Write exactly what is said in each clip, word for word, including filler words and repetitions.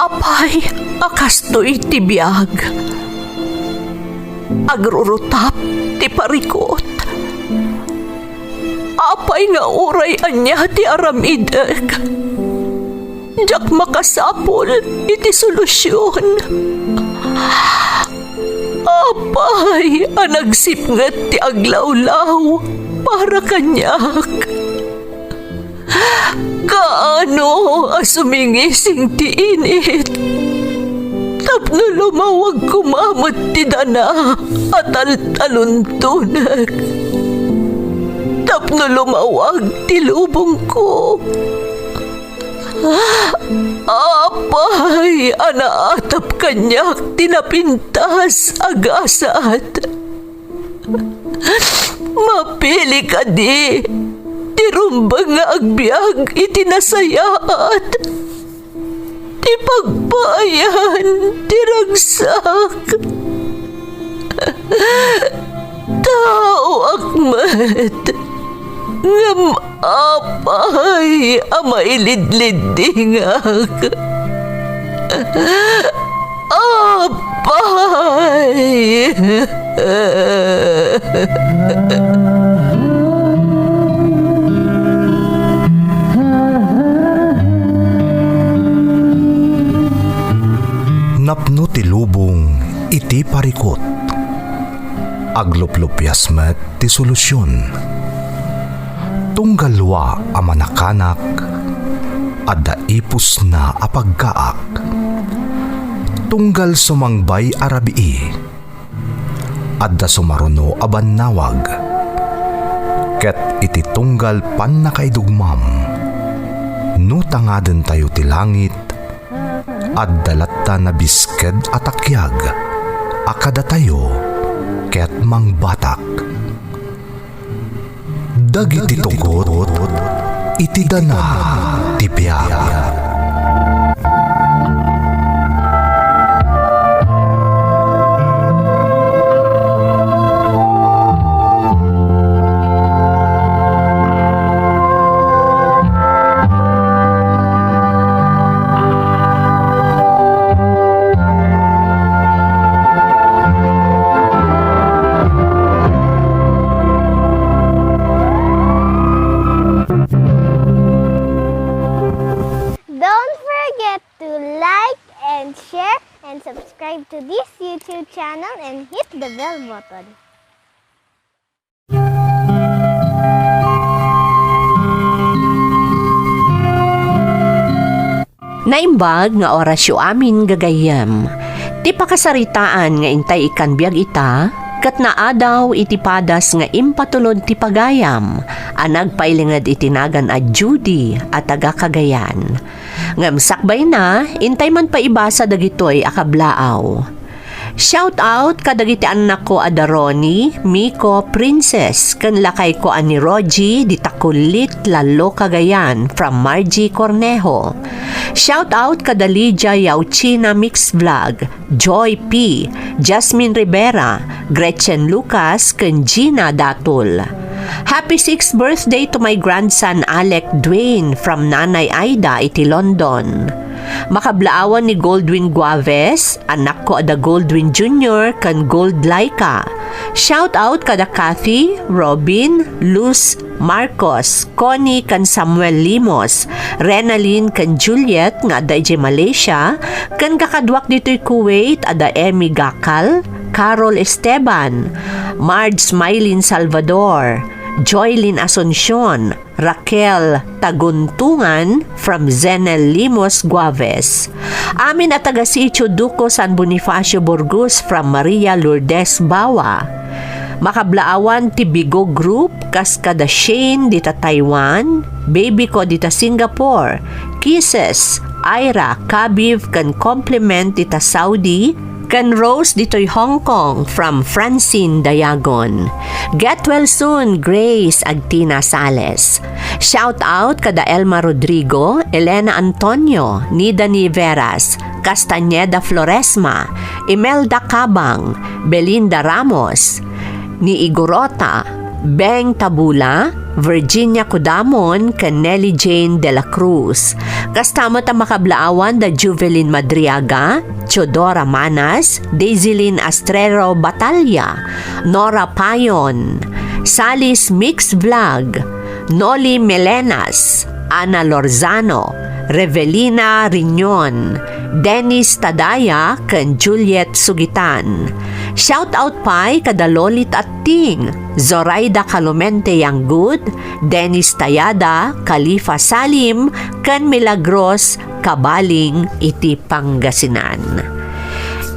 Apay a kastoy ti biag? Agrurutap ti parikut. Apay nga uray ania ti aramidek, diak makasapul iti solusion. Apay a nagsipnget ti aglawlaw para kaniak? Kaano a sumingising ti init tapno lumawag koma met ti dana a taltaluntonek, tapno lumawag ti lubongko? Apay a naatap kaniak ti napintas a gasat? Mapili kadi ti rumbeng nga agbiag iti nasayaat, ti pagpaayan ti ragsak? Taoak met, ngem apay a mailidliddingak? Apay! Napno ti lubong iti parikut. Agluplupias met ti solusion. Tunggal lua a manakanak, adda ipusna a pagkaak. Tunggal sumangbay a rabii, adda sumaruno a bannawag. Ket iti tunggal pannakaidugmam, no tangadentayo ti langit, adda latta nabisked a takiag a kadatayo ket mangbatak. Dagiti tugot iti dana ti biag. Don't forget to like and share and subscribe to this YouTube channel and hit the bell button. Naimbag nga orasyo amin gagayyem. Ti pakasaritaan nga intay ikkan biag ita, ket naadaw iti padas nga impatulod ti pagayam a nagpailinged iti nagan a Judy a taga Cagayan. Ngem sakbayna, intay man paibasa dagitoy a kablaaw. Shout out kadagiti annakko a da Ronnie, Miko, Princess, ken lakayko a ni Rogie, dita Kulit, Lalo, Cagayan, from Margie Cornejo. Shout out kada Lydia Yauchina Mix Vlog, Joy P, Jasmine Rivera, Gretchen Lucas, ken Gina Datul. Happy sixth birthday to my grandson Alec Dwayne from Nanay Aida iti London. Makablaawan ni Goldwyn Guaves, annakko a da Goldwyn Junior ken Gold Laika. Shout out kada Kathy, Robin, Luz, Marcos, Connie ken Samuel Limos, Renalyn ken Juliet nga adda idiay Malaysia, ken kakaduak ditoy Kuwait a da Emmy Gakal, Carol Esteban, Marge Mylene Salvador, Joylene Asuncion, Raquel Taguntungan from Zenel Limos Guaves. Amin a taga Sitio Duco San Bonifacio Burgos from Maria Lourdes Bawa. Makablaawan ti Bigo Group kas kada Shane dita Taiwan, Baby ko dita Singapore, Kisses, Ira, Kabib, ken Compliment dita Saudi, ken Rose ditoy Hong Kong from Francine Dayagon. Get well soon, Grace Agtina Sales. Shout out kada Elma Rodrigo, Elena Antonio, Nida Niveras, Castañeda Floresma, Imelda Cabang, Belinda Ramos, ni Igorota, Beng Tabula, Virginia Codamon ken Nelly Jane de la Cruz. Kasta met a makablaawan da Juvelin Madriaga, Teodora Manas, Daisylin Astrero Batalla, Nora Payon, Salis Mix Vlog, Noli Melenas, Ana Lorzano, Revelina Riñon, Dennis Tadaya, ken Juliet Sugitan. Shout out pay kada Lolit Atting, Zoraida Calumente Yanggud, Dennis Tayada, Khalifa Salim, ken Milagros Kabaling iti Pangasinan.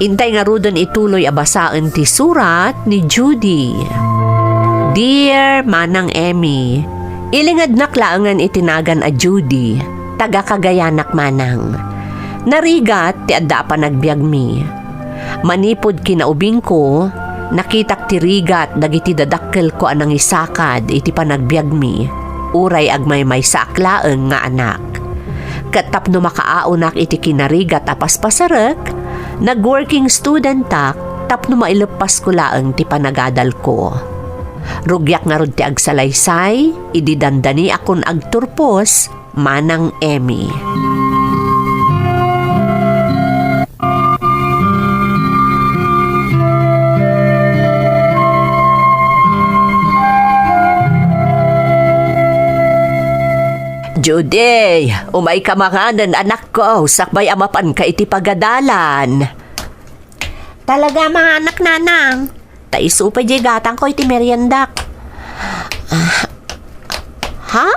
Intay ngaruden ituloy a basaen ti surat ni Judy. Dear Manang Emmy, ilingednak laengen iti nagan a Judy, taga Cagayanak Manang. Narigat ti adda a panagbiagmi. Manipud kinaubingko, nakitak ti rigat dagiti dadakkelko a nangisakad iti panagbiagmi, uray agmaymaysaak laeng nga anak. Ket tapno makaaonak iti kinarigat a paspasarek, nag-working studentak tapno maileppasko laeng ti panagadalko. Rugiak ngarud ti agsalaysay idi dandaniakon agturpos, Manang Emmy. Judy, umayka manganen, anakko, sakbay a mapanka iti pagadalan. Talaga, manganak, nanang. Ta isu pay diay gatangko iti meriendak. Ah, ha?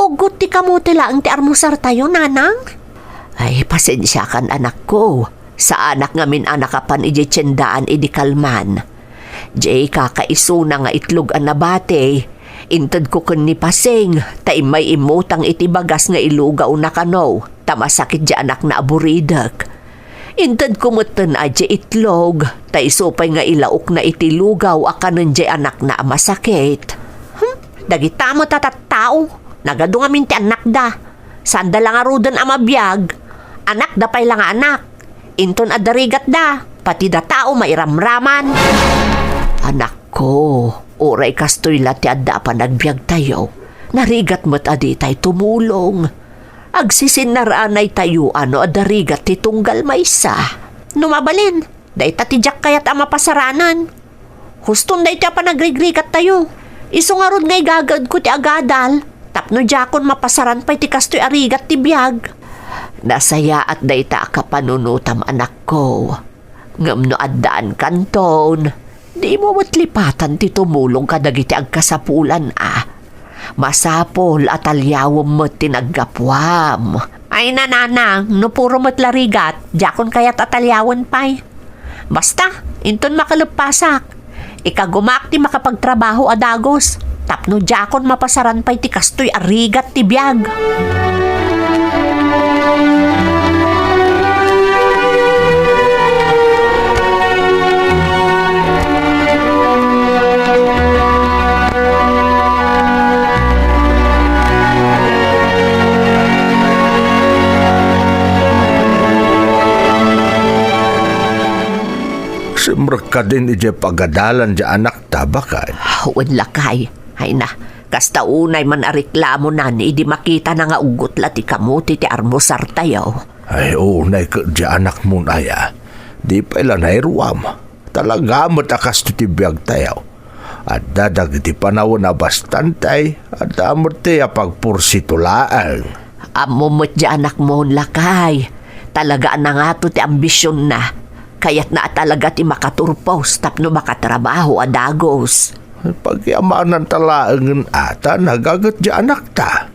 Uggot ti kamote laeng ti armusartayo, nanang? Ay, pasensiakan, anakko. Saanak ngamin a nakapan idiay tiendaan idi kalman. Diay kakaisuna nga itlog a nabati, intedko ken ni Pasing, ta immay immutang iti bagas nga ilugawna kano, ta masakit diay anakna a buridek. Intedko metten a diay itlog, ta isu pay nga ilaokna iti lugaw a kanen diay anakna a masakit. Hmm, dagita met a tattao, nagadu ngamin ti annakda. Saanda la ngaruden a mabiag, anakda pay la nga anak. Inton adda rigatda, pati da tao mairamraman. Anakko, uray kastoy la ti adda a panagbiagtayo, narigat met a ditay tumulong. Agsisinnaranaytayo a no adda rigat ti tunggal maysa. No mabalin, dayta ti diak kayat a mapasaranen. Huston daytoy a panagrigrigattayo. Isu ngarud nga igagaedko ti agadal, tapno diakon mapasaran pay ti kastoy a rigat ti biag. Nasayaat dayta a kapanunotam, anakko. Ngem no addaan kanton, dimo met lipatan ti tumulong kadagiti agkasapulan a. Masapul a taliawem met ti naggapuam. Ay, nanang, no puro met la rigat, diakon kayat a taliawen pay. Basta, inton makaleppasak, ikagumaak ti makapagtrabaho a dagus, tapno diakon mapasaran pay ti kastoy a rigat ti biag. Simrek kadin idiay pagadalan ti anakta, baket? Wen, lakay. Ay na, kasta unay man a reklamonan idi makitana nga uggot la ti kamote ti armusartayo. Ay, unay ket diay anakmon aya. Di pay la nairuam. Talaga met a kastoy ti biagtayo. Adda dagiti panawen a bastantay, adda met ti a pagpursito laeng. Ammo met diay anakmon, lakay. Talaga a nangato ti ambisionna. Kayatna a talaga ti makaturpos tapno makatrabaho a dagus. Pagyamananta laengen a ta nagaget diay anakta.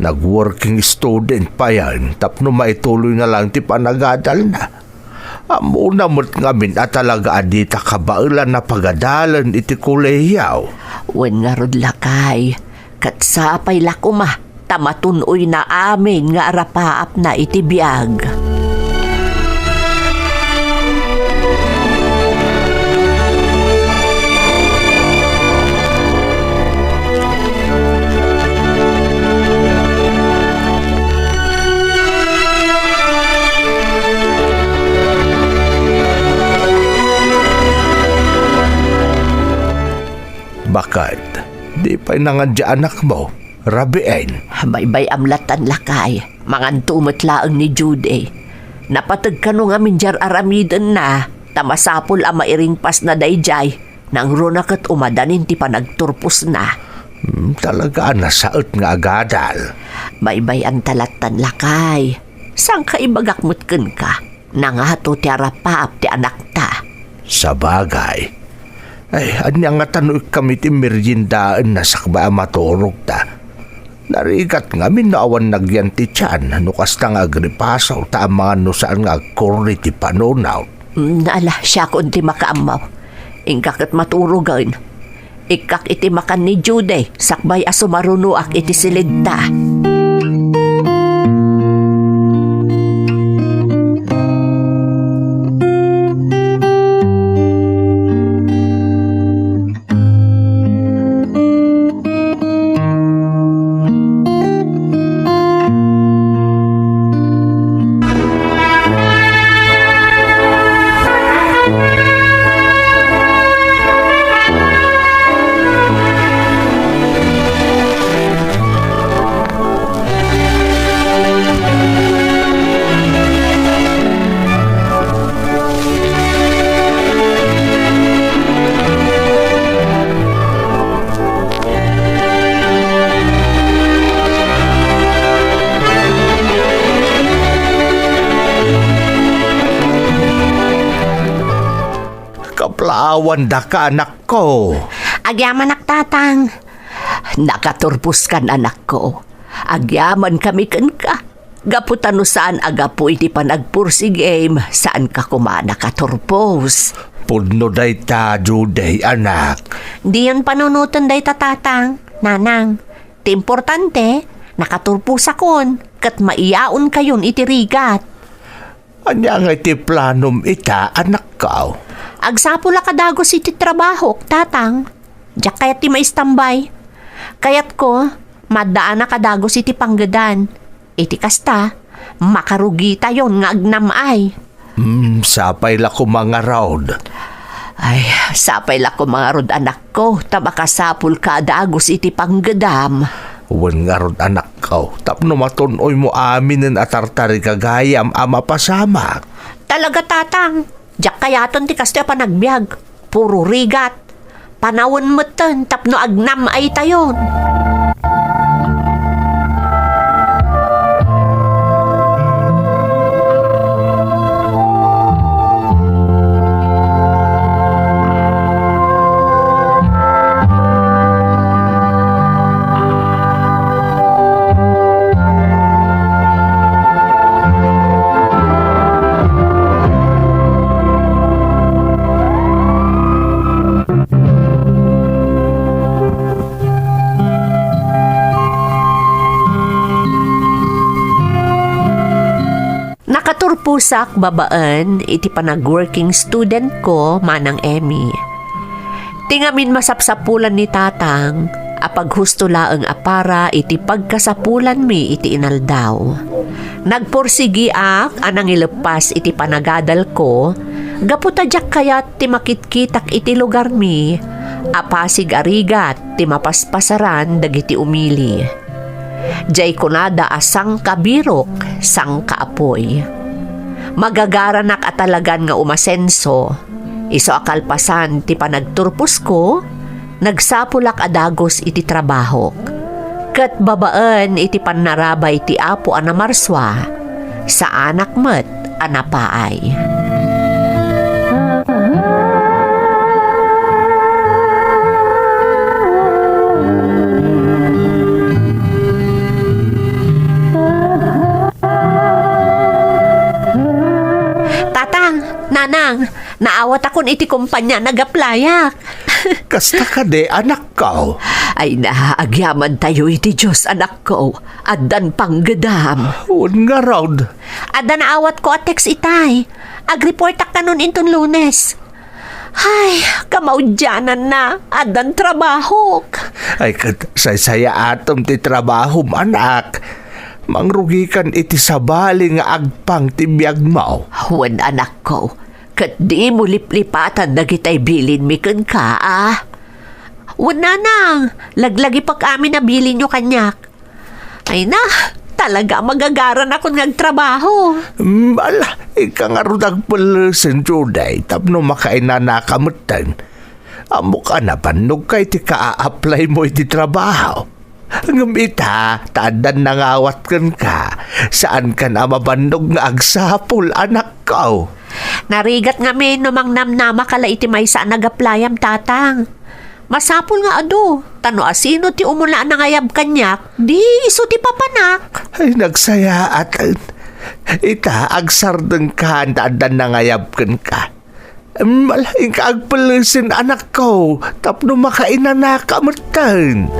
Nag-working student payen tapno maituloyna laeng ti panagadalna. Ammona met ngamin a talaga a dita kabaelan a pagadalen iti kolehiaw. Wen ngarud, lakay, ket sapay la koma ta matun-oyna amin nga arapaapna iti biag. Baket, di pay nangan diay anakmo, rabiin. Baybay-am lattan, lakay. Manganto met laeng ni Judy. Napateg kano ngamin diay ar-aramidenna, ta masapul a mairingpasna daydiay. Nangruna ket umadanin ti panagturposna. Hmm, talaga a nasaet nga agadal. Baybay-anta lattan, lakay. Saanka ibagak met kenka? Nangato ti arapaap ti anakta. Sabagay. Ay, ania ngata no ikkam iti meriendaenna sakbay a maturogta? Narigat ngamin no awan nagyan ti tian, no kasta nga agripasaw ta amangan no saan nga agkurri ti panunot. Mm, ala, siakon ti makaammo. Inka ket maturogen. Ikkak iti makan ni Judy, sakbay a sumarunoak iti silidta. Kaplaawandaka, anakko. Agyamanak, Tatang. Nakaturposkan, anakko. Agyamankami kenka. Gapu ta no saan a gapu iti panagpursigim, saanka koma nakaturpos. Pudno dayta, Judy, anak. Diyon panunoten dayta, Tatang, Nanang. Ti importante, nakaturposakon, ket maiyaonkayon iti rigat. Ania ngay ti planom ita, anakko? Agsapulak a dagus iti trabahok, Tatang. Diak kayat ti maistambay. Kayatko, maaddaanak a dagus iti panggedan. Iti kasta, makarugitayon nga agnam-ay. Hmm, sapay la koma ngarud. Ay, sapay la koma ngarud, anakko, ta makasapulka a dagus iti panggedam. Wen ngarud, anakko, tapno matun-oymo aminen a tartari gagayam a mapasamak. Talaga, Tatang. Diak kayaten ti kastoy a panagbiag. Puro rigat. Panawen metten tapno agnam-aytayon. Nakaturposak babaen iti panag-working student ko, Manang Emmy. Ti ngamin masapsapulan ni Tatang a paghusto laeng a para iti pagkasapulanmi iti inaldaw. Nagpursigiak a nangileppas iti panagadalko gapu ta diak kayat ti makitkitak iti lugarmi a pasig a rigat ti mapaspasaran dagiti umili. Diay kunada a sangkabirok, sangkaapuy. Magagaranak a talagan nga umasenso. Isu a kalpasan ti panagturposko, nagsapulak a dagus iti trabahok. Ket babaen iti pannarabay ti Apo a namarsua, saanak met a napaay. Tatang, Nanang, naawatakon iti kompania a nag-applyak. Kasta kadi, anakko? Ay na, agyamantayo iti Dios, anakko. Addan panggedam. Wen ngarud. Adda naawatko a text itay. Agreportak kanon inton Lunes. Ay, kamaudiananna, addan trabahok. Ay, ket saysayaatem ti trabahom, anak. Mangrugikan iti sabali nga agpang ti biagmo. Wen, anakko, ket dimo liplipatan dagitay bilinmi kenka, a? Wen, nanang, laglagipek amin a bilinyo kaniak. Ay na, talaga a magagaranakon nga agtrabaho. Mm, ala, inka ngarud agpellesen, Judy, tapno makainanaka metten. Ammok a nabannogka iti kaa-applymo iti trabaho. Ngem ita, ta addan nangawat kenka, saankan a mabannog nga agsapul, anakko. Narigat ngamin no mangnamnamaka la iti maysa a nag-applyam, Tatang. Masapul nga adu, ta no asino ti umuna a nangayab kaniak, di isu ti papanak. Ay, nagsayaat. Ita, agsardengkan ta addan nangayab kenka. Em, ala, inka agpellesen, anakko, tapno makainanaka metten.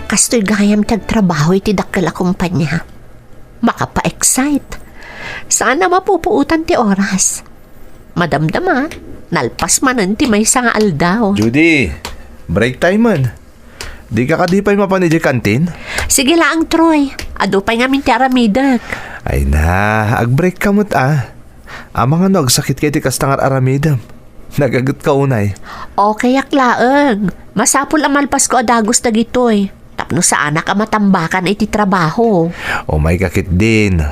Kastoy gayam ti agtrabaho iti dakkel a kompania. Makapa-excite. Saan a mapupuotan ti oras. Madamdama, nalpas manen ti maysa nga aldaw. Judy, break time man. Dika kadi pay mapan idiay kantin? Sige laeng, Troy. Adu pay ngamin ti aramidek. Ay na, ag-break ka met, ah. Amangan no agsakitka iti kasta nga ar-aramidem. Nagagetka unay. Okayak laeng. Masapul a malpasko a dagus dagitoy. Tapno saanak a matambakan iti trabaho. Umayka ketdin.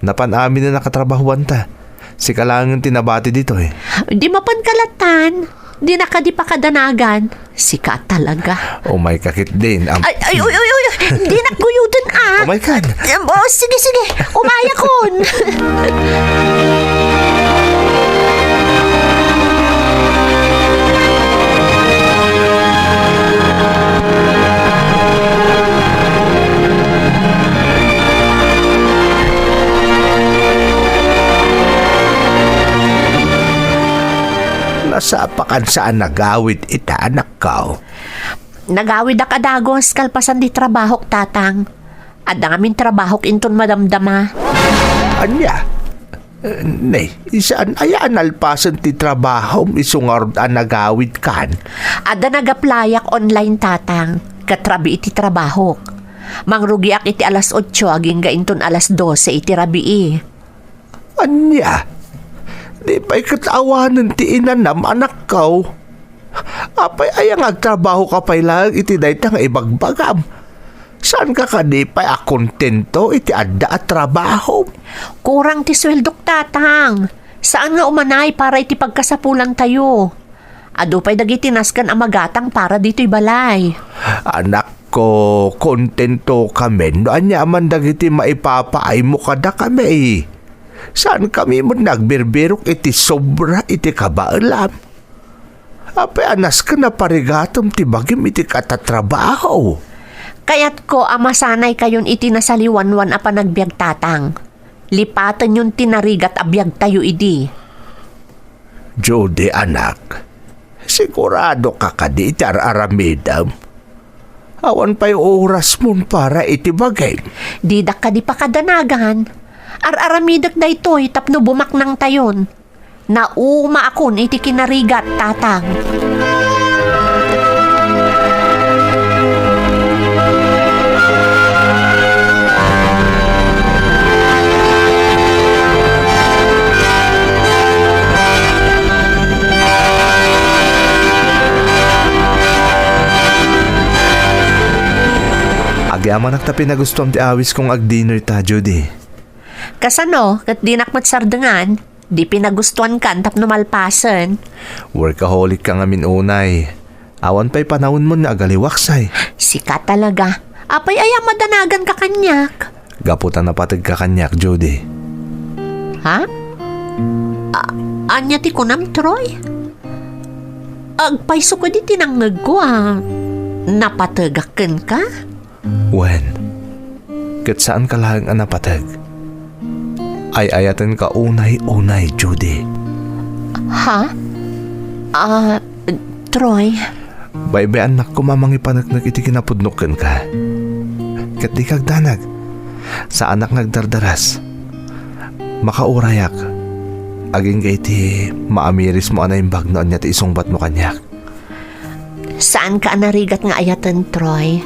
Napan amin a nakatrabahuanta. Sika laengen ti nabati ditoy. Di mapanka lattan. Dinak kadi pakadanagan. Sika talaga. Umayka ketdin. Am- Ay, ay, uy, uy, uy, uy. Dinak guyuden, ah. Umaykan. Em, oh, sige, sige. Umayakon. Nasapakan sa a nagawid ita, anakko. Nagawidak a dagus kalpasan ti trabahok, Tatang. Adda ngamin trabahok inton madamdama. Ania? Eh, ne, saan aya a nalpasen ti trabahom isu ngarud a nagawidkan? Adda nag-applyak online, Tatang, ket rabii ti trabahok. Mangrugiak iti alas otso agingga inton alas dose iti rabii. Ania? Di pay ket awanen ti inanam, anakko? Apay aya nga agtrabahoka pay laeng iti dayta nga ibagbagam? Saanka kadi pay a kontento iti adda a trabahom? Kurang ti sueldok, Tatang. Saan nga umanay para iti pagkasapulantayo. Adu pay dagiti nasken a magatang para ditoy balay. Anakko, kontento kami no ania man dagiti maipapaaymo kadakami. Saan kami met nga agbirbirok iti sobra iti kabaelam. Apay a nasken a parigatem ti bagim iti katatrabaho? Kayatko a masanaykayon iti nasaliwanwan a panagbiag, Tatang. Lipatenyon ti narigat a biagtayo idi. Judy, anak, siguradoka kadi iti ar-aramidem? Awan pay orasmon para iti bagim? Didak kadi pakadanagan. Ar-aramidek daytoy tapno bumaknangtayon. Naumaakon iti kinarigat, Tatang. Agyamanak ta pinagustuam ti awisko nga agdinner ta, Judy. Kasano, ket dinak met sardengan? Di pinagustuankan tapno malpasen. Workaholic ka ngamin unay. Awan pay panawenmon nga agaliwaksay. Sika talaga. Apay aya madanaganka kaniak? Gapu ta napategka kaniak, Judy. Ha? A-, ania ti kunam, Troy? Agpayso kadi ti nangngegko a napategak kenka? Wen, ket saanka laeng a napateg. Ay-ayatenka unay-unay, Judy. Ha? Ah, Troy? Baybay-annak koma a mangipaneknek iti kinapudnok kenka. Ket dika agdanag. Saanak nga agdardaras. Makaurayak. Agingga iti maamirismo a naimbag no ania ti isungbatmo kaniak. Saanka a narigat nga ayaten, Troy.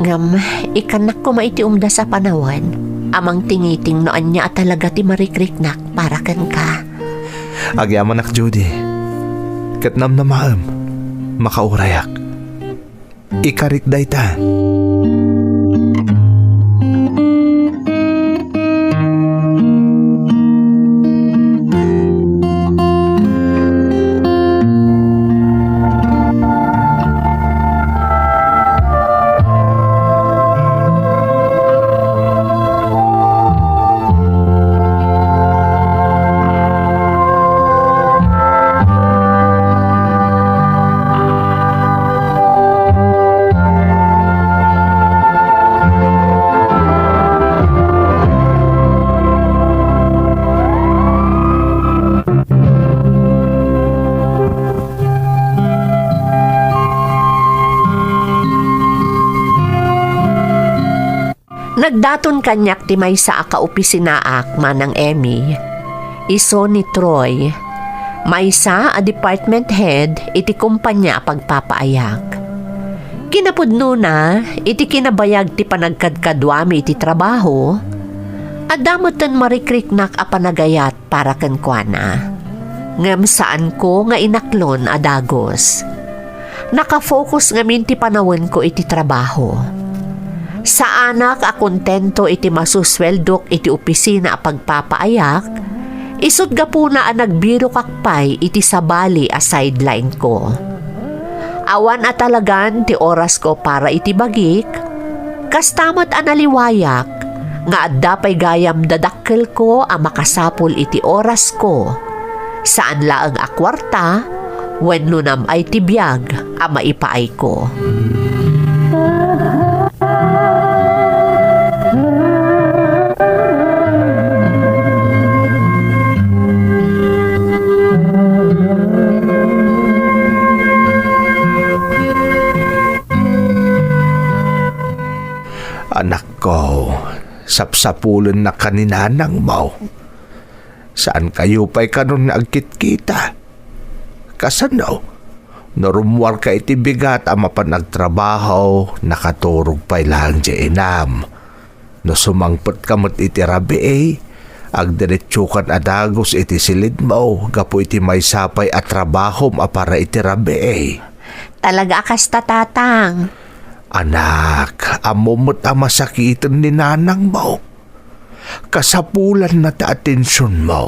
Ngem, ikkannak koma iti umdas a panawen a mangtingiting no ania a talaga ti marikriknak para kenka. Agyamanak, Judy. Ket namnamaem, makaurayak. Ikarik dayta. Nagdaton kaniak ti maysa a kaopisinaak, Manang Emmy. Isu ni Troy, maysa a department head iti kompania a pagpapaayak. Kinapudnona, iti kinabayag ti panagkadkaduami iti trabaho, adda metten marikriknak a panagayat para kenkuana. Ngem saanko nga inaklon a dagus. Nakafocus ngamin ti panawenko iti trabaho. Saanak a kontento iti masusweldok iti opisina a pagpapaayak, isut' gapuna a nagbirokak pay iti sabali a sideline ko. Awan a talagan ti orasko para iti bagik, kasta met a naliwayak nga adda pay gayam dadakkelko a makasapul iti orasko, saan laeng a kuarta wenno nam-ay ti biag a maipaayko. Anakko, sapsapulennaka ni nanangmo. Saankayo pay kanon nga agkitkita? Kasano? No rummuarka iti bigat a mapan agtrabaho, nakaturog pay laeng diay inam. No sumangpetka met iti rabii, agdiretsokan a dagus iti silidmo gapu iti maysa pay a trabahom a para iti rabii. Talaga a kasta, Tatang. Anak, ammom met a masakiten ni nanangmo. Kasapulanna ti atensionmo.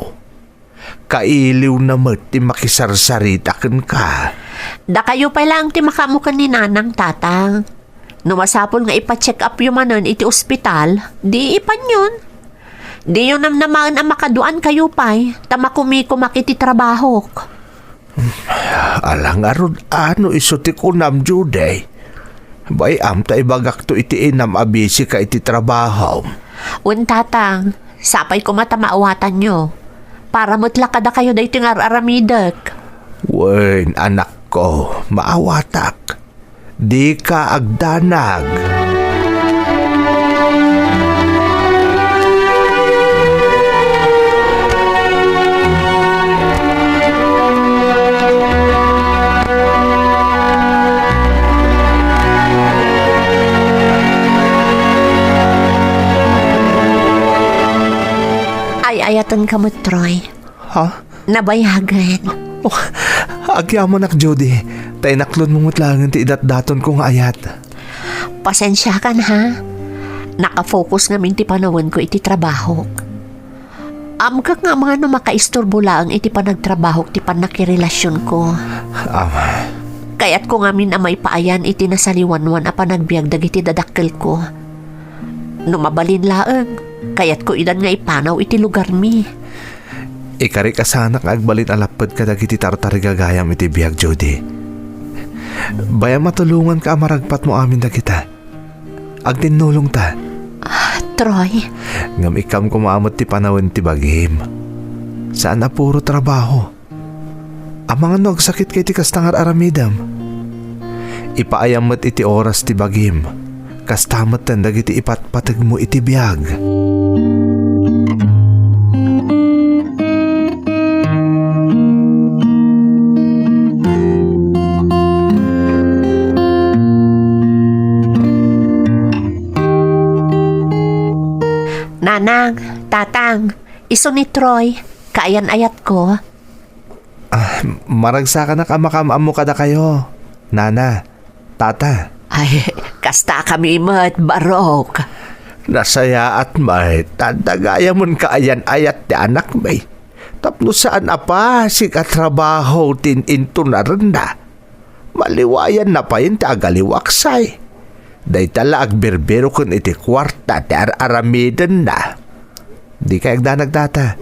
Kailiwna met ti makisarsarita kenka. Dakayo pay laeng ti makaammo ken ni Nanang, Tatang. No masapul nga ipa-check upyo manen iti ospital, di ipanyon. Diyo namnamaen a makaduankayo pay, ta makumikumak iti trabahok. Ala ngarud, ano isu ti kunam, Judy? Bay-am ta ibagakto iti inam a busy ka iti trabahom. Wen, Tatang, sapay koma ta maawatanyo. Para met la kadakayo daytoy nga ar-aramidek. Wen, anakko, maawatak. Dika agdanag. Ay-ayatenka met, Troy. Ha? Nabayagen. Oh, agyamanak, Judy. Ta inaklonmo met laengen ti idatdatonko nga ayat. Pasensiakan, ha? Nakafocus ngamin ti panawenko iti trabahok. Amkak nga amangan no makaisturbo laeng iti panagtrabahok ti pannakirelasionko. Ama. Kayatko ngamin a maipaayan iti nasaliwanwan a panagbiag dagiti dadakkelko. No mabalin laeng, kayatko idan nga ipanaw iti lugarmi. Ikarik a saanak nga agbalin a lapped kadagiti tartarigagayam iti biag, Judy. Bay-am a tulonganka a maragpatmo amin dagita. Agtinnulongta. Ah, Troy. Ngem ikkam koma met ti panawen ti bagim. Saan a puro trabaho. Amangan no agsakitka iti kasta nga ar-aramidem. Ipaayam met iti oras ti bagim. Kasta metten dagiti ipatpategmo iti biag. Nanang, Tatang, isu ni Troy, kaayan-ayatko. Ah, maragsakanak a makaam-ammo kadakayo, Nana, Tata. Ay, kasta kami met, Barok. Nasayaat met, ta adda gayam kaayan-ayat ti anakmi. Tapno saan a pasig a trabaho ti in-, intunarenna. Maliwayanna pay ti agaliwaksay. Dayta la agbirbiro ken iti kuarta ti ar-aramidenna. Dikay agdanag, Tata.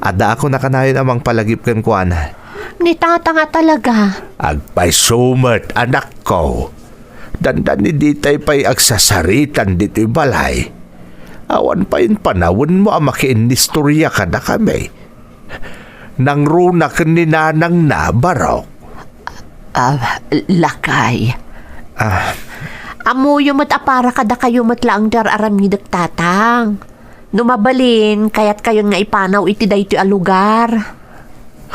Addaakon a kanayon a mangpalagip kenkuana. Ni Tata nga talaga. Agpayso met, anakko. Dandani ditay pay agsasaritan ditoy balay. Awan pay panawenmo a makiinnistoria kadakami. Nangruna ken ni nanangna, Barok. Ah, lakay. Ah. Ammoyo met a para kadakayo met laeng ti ar-aramidek, Tatang. No mabalin, kayatkayon nga ipanaw iti daytoy a lugar.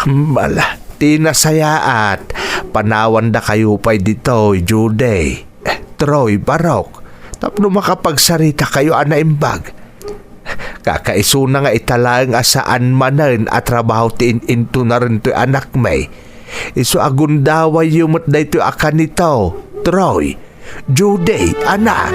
Mala, ti nasayaat, panawandakayo pay ditoy, Judy. Troy, Barok, tapno makapagsaritakayo a naimbag. Kakaisuna nga ita laeng a saan manen a trabaho ti in-intunaren toy anakmi. Isu a gundawayyo met daytoy a kanito, Troy, Judy, anak.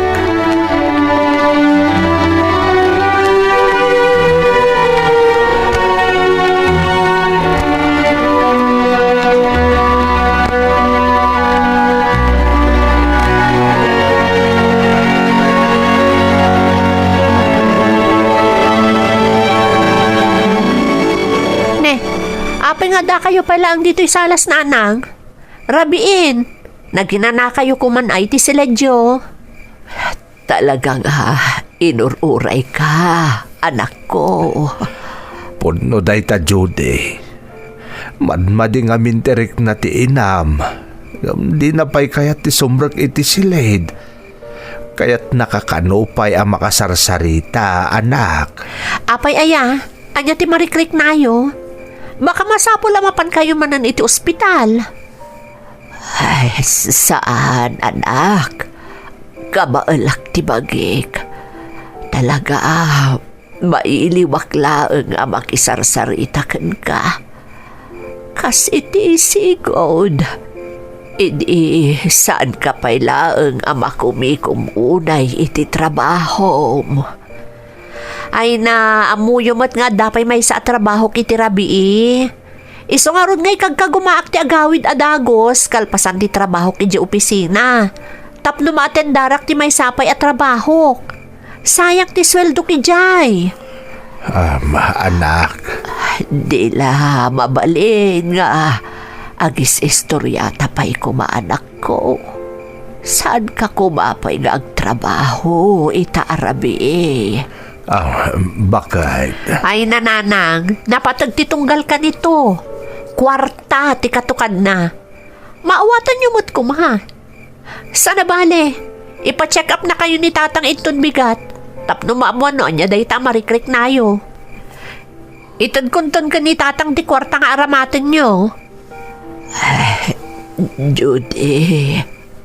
Ne, apay nga addakayo pay laeng ditoy salas, Nanang? Rabiin, naginanakayo koman ay ti siledyo. Talaga nga inur-urayka, anakko. Pudno dayta, Judy. Madmadi ngamin ti rikna ti inam, ngem dina pay kayat ti sumrek iti siled. Kayatnaka kano pay a makasarsarita, anak. Apay aya, ania ti marikriknayo? Baka masapul a mapankayo manen iti ospital. Ay, s-, saan, anak. Kabaelak ti bagik. Talaga, mailiwak laeng a makisarsarita kenka. Kas iti sigud, idi saanka pay laeng a makumikom unay iti trabahom. Ay na, ammoyo met nga adda pay maysa a trabahok iti rabii. Isu ngarud nga ikagkagumaak ti agawid a dagus kalpasan ti trabahok idiay opisina, tapno maatendarak ti maysa pay a trabahok. Sayang ti sueldok idiay. Ama, anak. Di la mabalin nga agis-istoriata pay koma, anakko. Saanka koma pay nga agtrabaho ita a rabii? Ah, bakit? Ay, nanang, napateg ti tunggal kanito. Kuarta ti katukanna. Maawatanyo met koma. Sana bale, ipa-check up na kayo ni Tatang inton bigat, tapno maammuan no ania dayta a marikriknayo. Itedkonton ken ni Tatang ti kuarta nga aramatenyo. Judy,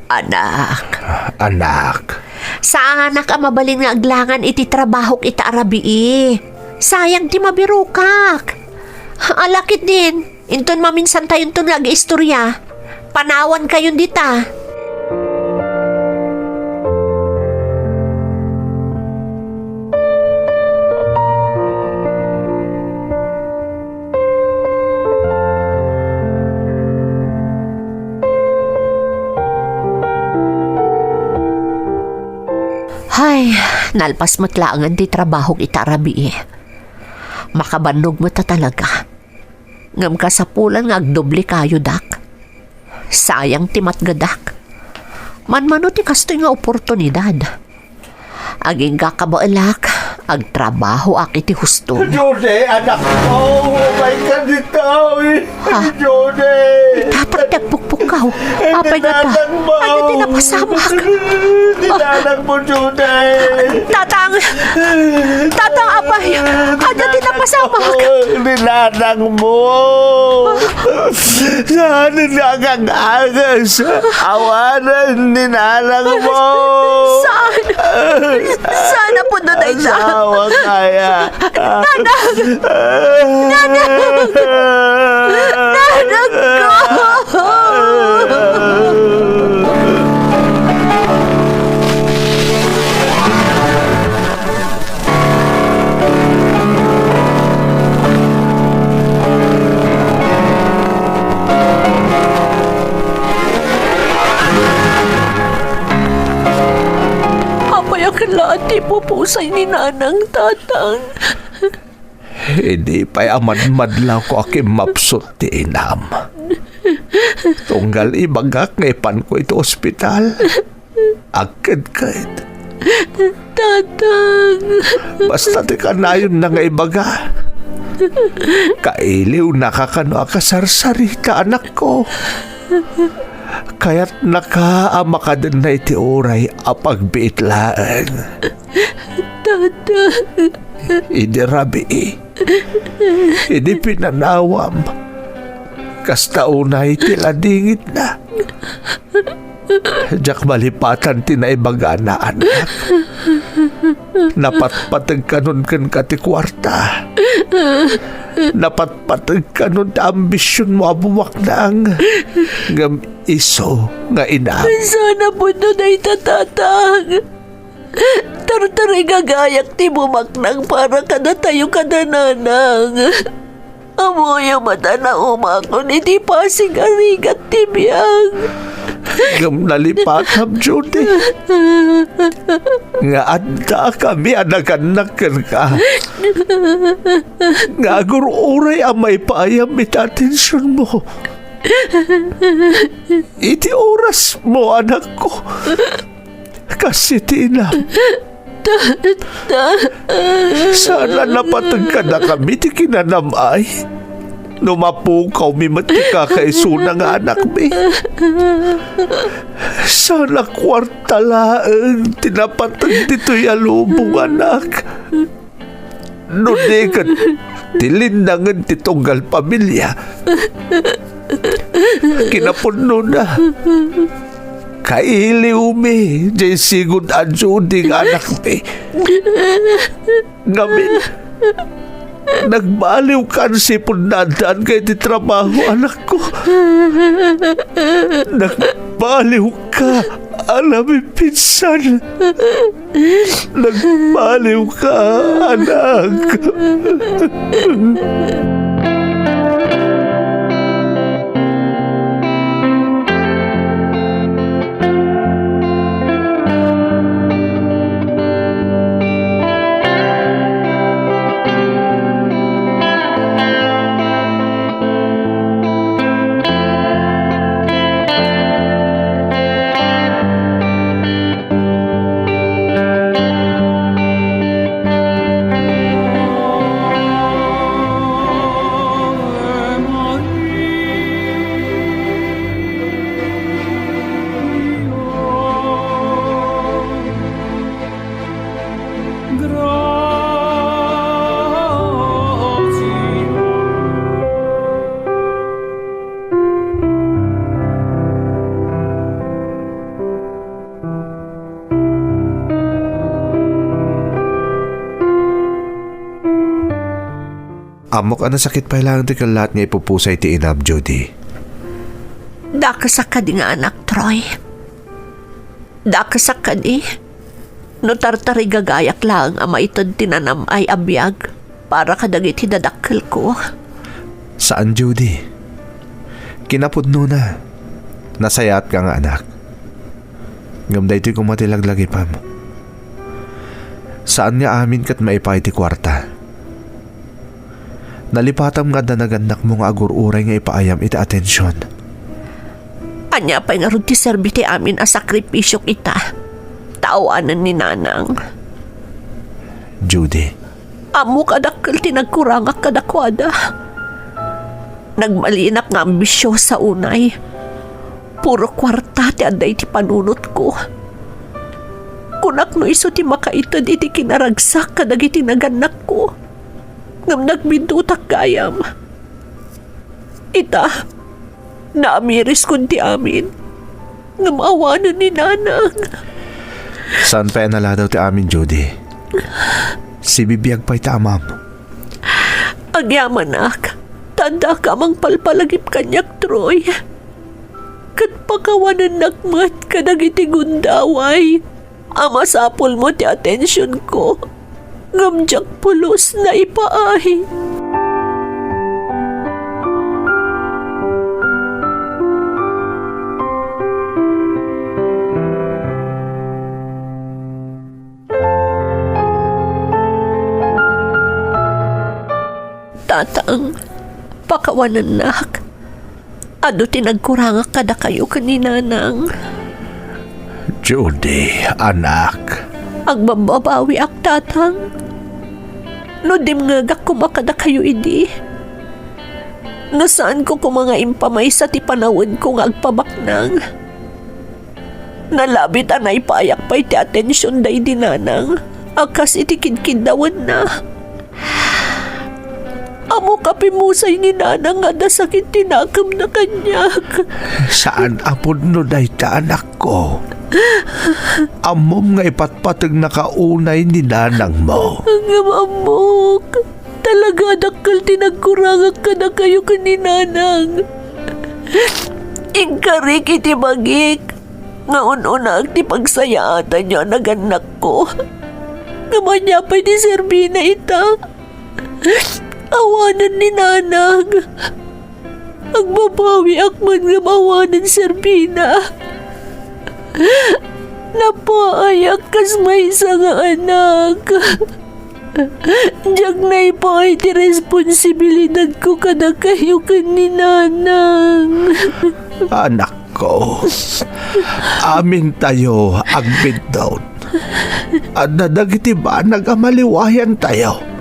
anak. Anak. Saanak a mabalin nga aglangan iti trabahok ita a rabii. Sayang ti mabirokak. Ala ketdin, inton maminsantayonton nga agistorya, panawankayon dita. Hay, nalpas met laengen ti trabahok ita a rabii. Makabannog met a talaga. Ngem kasapulan nga agdoble kayo, dak. Sayang ti matgedak. Manmano ti kastoy nga oportunidad. Agingga kabaelak, agtrabahoak iti husto. Jose, anak ko, umay ka dita, eh. Ha? Jose! Dapat ti agpukpukka. Apay ngata? Ania ti napasamak? Ni nanang mo, Judy. Tatang! Tatang, apay! Ania ti napasamak? Ni nanang mo. Saan nga agang-agas? Awanen ni nanang mo. Saan? Saan a puno na ita? Asawa kaya. Nanang! Nanang! Nanang ko! Apay a ket laeng ti ipupusay ni Nanang, Tatang? Idi pay a madmadlawko a kimmapsut ti inam. Tunggal ibagak nga ipanko iti ospital. Agkedked. Tatang. Basta ti kanayonna nga ibaga. Kailiwnaka kano a kasarsarita, anakko. Kayatnaka a makadenna iti uray a pagbiit laeng. Tatang. Idi rabii, idi pinanawam, kasta unay ti ladingitna. Diak malipatan ti naibagana, anak. Napatpateg kanon kenka ti kuarta. Napatpateg kanon ti ambisionmo a bumaknang. Ngem isu nga ina. Saan a puno dayta, Tatang? Tartarigagayak ti bumaknang para kadatayo kada Nanang. Ammoyo met a naumakon iti pasig a rigat ti biag. Ngem nalipatam, Judy, nga addakami a nagannak kenka. Nga agur-uray a maipaayam iti atensionmo. Iti orasmo, anakko. Kas iti ina. Saan a napateg kadakami ti kinanam-ay no mapukawmi met ti kakaisuna nga anakmi. Saan a kuarta laeng ti napateg ditoy a lubong, anak. No di ket ti linnangen ti tunggal pamilia. Kinapudnona, kailiwmi diay sigud a Judy nga anakmi. Ngamin, nagbaliwka ansipud naaddaanka iti trabaho, anakko. Nagbaliwka a namipinsan. Nagbaliwka, anak. Ammok a nasakit pay laeng ti kellaat nga ipupusay ti inam, Judy. Dakesak kadi nga anak, Troy? Dakesak kadi? No tartarigagayak laeng a maited ti nanam-ay a biag para kadagiti dadakkelko. Saan, Judy. Kinapudnona, nasayaatka nga anak. Ngem daytoy koma ti laglagipem. Saan nga amin ket maipaay ti kuarta. Nalipatam nga adda nagannakmo nga agur-uray nga ipaayam iti atension. Ania pay ngarud ti serbi ti amin a sakripisiok ita? Ta awanen ni Nanang. Judy. Ammok a dakkel ti nagkurangak kadakuada. Nagmalinak nga ambisiosa unay. Puro kuarta ti adda iti panunotko. Kunak no isu ti makaited iti kinaragsak kadagiti nagannakko, ngem nagbidutak gayam. Ita, naamiriskon ti amin, ngem awanen ni Nanang. Saan pay a naladaw ti amin, Judy. Sibibiag pay ta amam. Agyamanak, ta addaka a mangpalpalagip kaniak, Troy. Ket pakawanennak met kadagiti gundaway a masapulmo ti atensionko, ngem diak pulos naipaay. Tatang, pakawanennak. Adu ti nagkurangak kadakayo ken ni Nanang. Judy, anak. Agbabbabawiak, Tatang. No dimngegak koma kadakayo idi, no saanko koma nga impamaysa ti panawedko nga agpabaknang, nalabit a naipaayak pay ti atension daydi Nanang a kas iti kidkiddawenna. Ammok a pimmusay ni Nanang nga adda sakit ti nakemna kaniak. Saan a pudno dayta, anakko. Ammom nga ipatpategnaka unay ni nanangmo. Ngem ammok, talaga a dakkel ti nagkurangak kadakayo ken ni Nanang. Inkarik iti bagik nga un-unaak ti pagsayaatanyo a nagannakko. Ngem ania pay ti serbina ita? Awanen ni Nanang. Agbabawiak man ngem awanen serbina. Napaayak kas maysa nga anak. Diak naipaay ti responsibilidadko kadakayo ken ni Nanang. Anakko, amintayo agbiddut. Adda dagiti banag a maliwayantayo.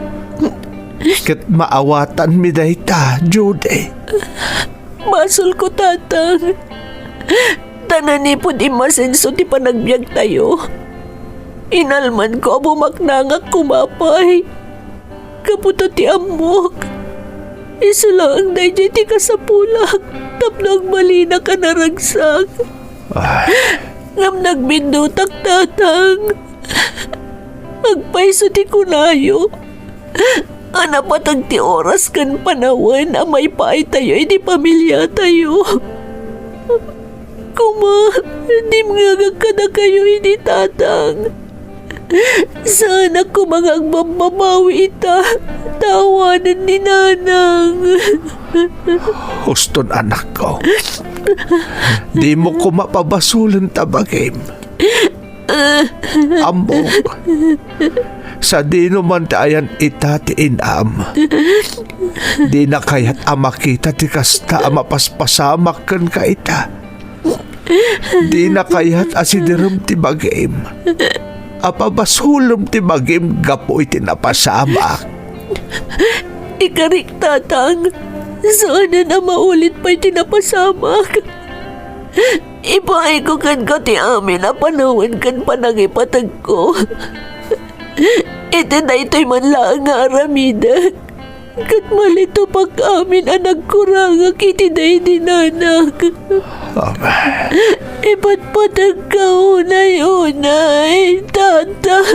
Ket maawatanmi dayta, Judy. Basolko, Tatang. Ta nanipud immasenso ti panagbiagtayo, inalmanko a bumaknangak koma pay. Gapu ta ti ammok, isu laeng daydiay ti kasapulak tapno agbalinak a naragsak. Ay. Ngem nagbiddutak, Tatang. Agpayso ti kunayo a napateg ti oras ken panawen a maipaaytayo iti pamiliatayo. Koma, dimngegak kadakayo idi, Tatang. Saanak koma nga agbabbabawi ita, ta awanen ni Nanang. Uston, anakko. Dimo koma pabasolen ta bagim. Ammok, sadino man ti ayan ita ti inam, dina kayat a makita ti kasta a mapaspasamak kenka ita. Dina kayat a siderem ti bagim, a pabasolem ti bagim gapu iti napasamak. Ikarik, Tatang, saanen a maulit pay ti napasamak. Ipaayko kenka ti amin a panawen ken panangipategko. Iti daytoy man laeng nga aramidek, ket malitupak amin a nagkurangak iti daydi nanak. Amen. Ipatpategka unay-unay, Tatang.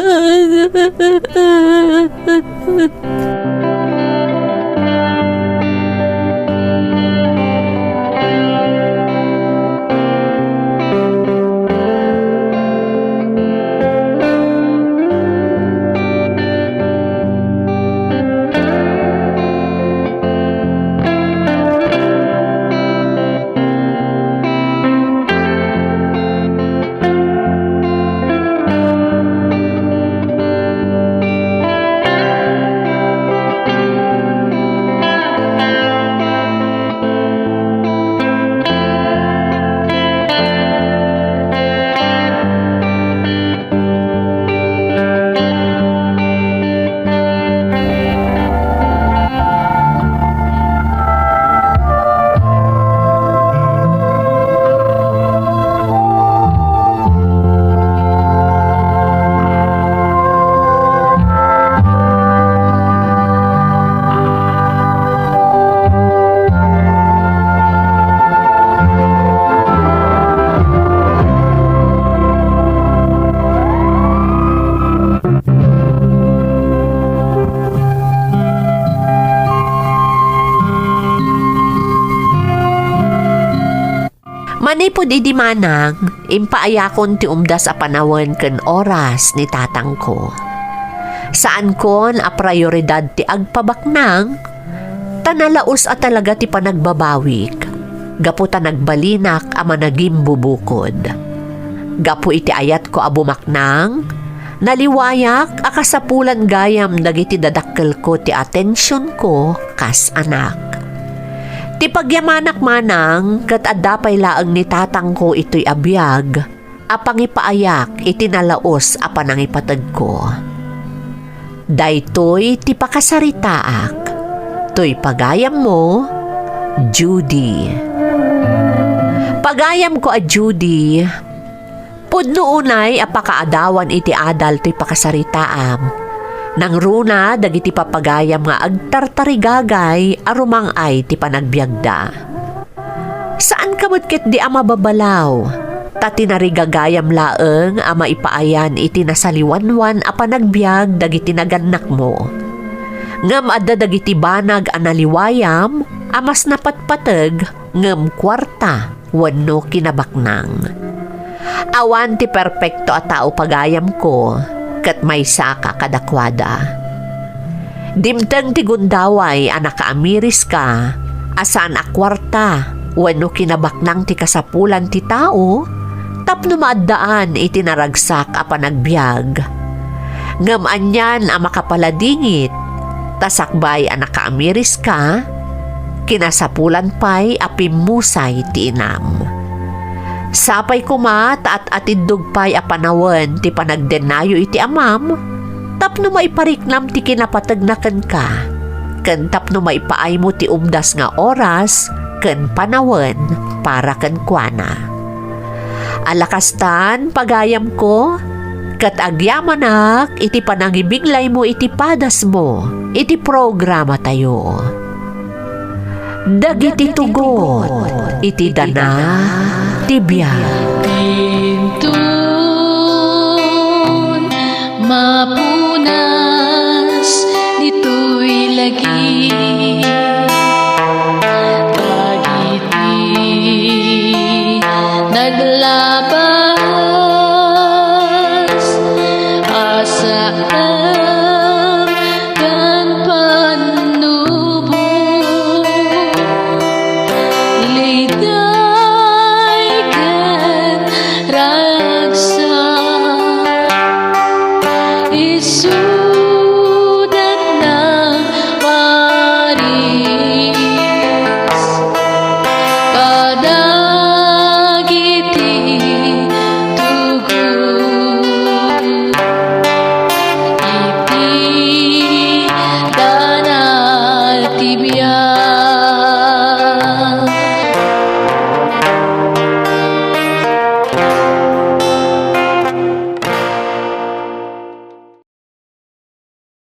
Manipud idi manang, impaayakon ti umdas a panawen ken oras ni tatangko. Saankon a prioridad ti agpabaknang, ta nalaus a talaga ti panagbabawik, gapu ta nagbalinak a managimbubukod. Gapu iti ayatko a bumaknang, naliwayak a kasapulan gayam dagiti dadakkelko ti atensionko kas anak. Ti pagyamanak manang ket adda pay laeng ni tatangko itoy a biag a pangipaayak iti nalaus a panangipategko. Daytoy ti pakasaritaak. Toy pagayammo, Judy. Pagayamko a Judy, pudno unay a pakaadawan iti adal toy pakasaritaam. Nangruna dagiti papagayam nga agtartarigagay a rumang-ay ti panagbiagda. Saanka met ketdi a mababalaw, ta tinarigagayam laeng a maipaayan iti nasaliwanwan a panagbiag dagiti nagannakmo. Ngem adda dagiti banag a naliwayam a mas napatpateg ngem kuarta wenno kinabaknang. Awan ti perpekto a tao pagayamko, ket maysaka kadakuada. Dimteng ti gundaway a nakaamiriska a saan a kuarta wenno kinabaknang ti kasapulan ti tao tapno maaddaan iti naragsak a panagbiag. Ngem anian a makapaladingit, ta sakbay a nakaamiriska, kinasapulan pay a pimmusay ti inam. Sapay koma ta at-atiddog pay a panawen ti panagdennayo iti amam, tapno maipariknam ti kinapategna kenka, ken tapno maipaaymo ti umdas nga oras ken panawen para kenkuana. Ala kastan, pagayamko, ket agyamanak iti panangibiglaymo iti padasmo iti programatayo. Dagiti tugot iti dana ti biag. Pinton mapunas ditoy lagi. Dagiti naglaba